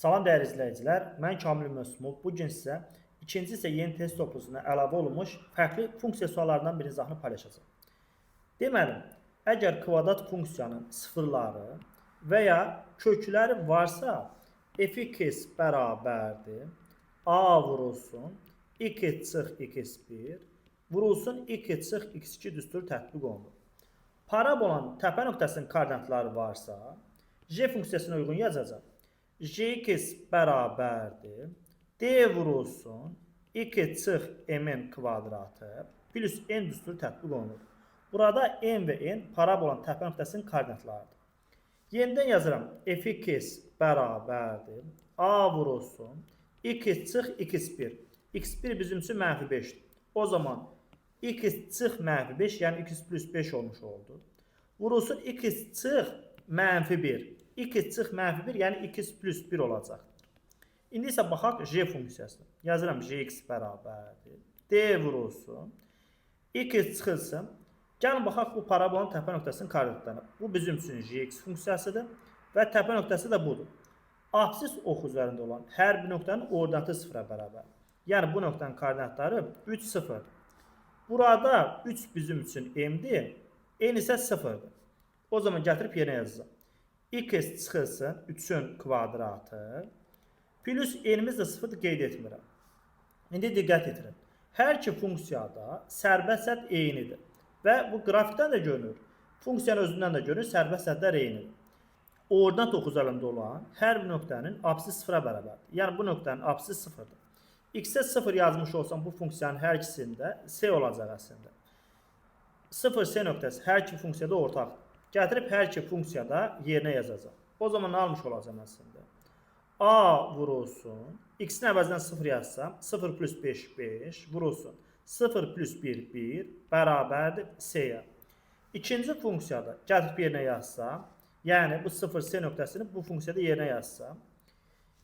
Salam dəyərli izləyicilər, mən Kamil Mösumov. Bu gün sizə ikinci hissə yeni test toplusuna əlavə olunmuş fərqli funksiya suallarından birinin izahını paylaşacağam. Deməli, əgər kvadrat funksiyanın sıfırları və ya kökləri varsa, fx bərabərdir a vurulsun x çıx x1 vurulsun x çıx x2 düsturu tətbiq olunur. Parabolanın təpə nöqtəsinin koordinatları varsa, j funksiyasına uyğun yazacağam. Jx bərabərdir d vurulsun x çıx m-in kvadratı plus n düsturu tətbiq olunur. Burada m və n parabolanın təpə nöqtəsinin koordinatlarıdır. Yenidən yazıram. Fx bərabərdir a vurulsun x çıx x1. X1 bizim üçün mənfi 5-dir. O zaman x çıx mənfi 5, yəni x plus 5 olmuş oldu. Vurulsun x çıx mənfi 1. X çıx mənfi 1, yəni x plus 1 olacaqdır. İndi isə baxaq j funksiyasına. Yazıram jx bərabərdir d vurulsun x çıxılsın. Gəlin baxaq bu parabolanın təpə nöqtəsinin koordinatlarına. Bu bizim üçün jx funksiyasıdır və təpə nöqtəsi də budur. Absis oxu üzərində olan hər bir nöqtənin ordinatı sıfıra bərabərdir. Yəni bu nöqtənin koordinatları 3, 0. Burada 3 bizim üçün m-dir, n isə 0-dır. O zaman gətirib yerinə yazacağam. X çıxılsın 3-ün kvadratı plus n-imiz də 0-dır, qeyd etmirəm. İndi diqqət etirin. Hər iki funksiyada sərbəst sədd eynidir. Və bu qrafikdən də görünür. Funksiyanın özündən də görünür, sərbəst sədlər eynidir. Ordinat oxu üzərində olan hər bir nöqtənin absisi sıfıra bərabərdir. Yəni bu nöqtənin absisi sıfırdır. X-ə 0 yazmış olsam bu funksiyanın hər ikisində C olacaq əslində. 0 C nöqtəsi hər iki funksiyada ortaqdır. Gətirib hər iki funksiyada yerinə yazacağam. O zaman nə almış olacağam əslində? A vurulsun. X-in əvəzinə 0 yazsam 0 plus 5 5 vurulsun. 0 plus 1 1 bərabərdir C-yə. İkinci funksiyada gətirib yerinə yazsam, yəni bu 0 C nöqtəsini bu funksiyada yerinə yazsam,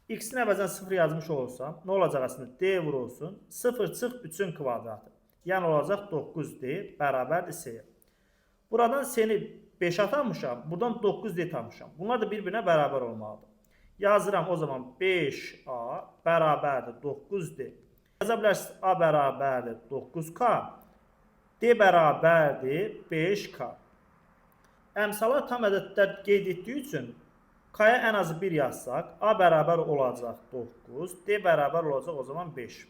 x-in əvəzinə 0 yazmış olsam, nə olacaq əslində? D vurulsun 0 çıx 3-ün kvadratı. Yəni olacaq 9D bərabərdir C-yə. Buradan C-ni 5 atamışam, buradan 9D tapmışam. Bunlar da bir-birinə bərabər olmalıdır. Yazıram o zaman 5A bərabərdir 9D. Yaza bilərsiniz A bərabərdir 9K, D bərabərdir 5K. Əmsalar tam ədədlər qeyd etdiyi üçün K-ya ən azı 1 yazsaq, A bərabər olacaq 9, D bərabər olacaq o zaman 5.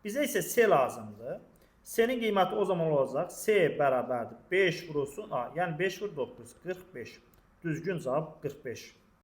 Bizə isə C lazımdır. C-nin qiyməti o zaman olacaq C bərabərdir 5 vurulsun A, yəni 5 vur 9, 45. Düzgün cavab 45.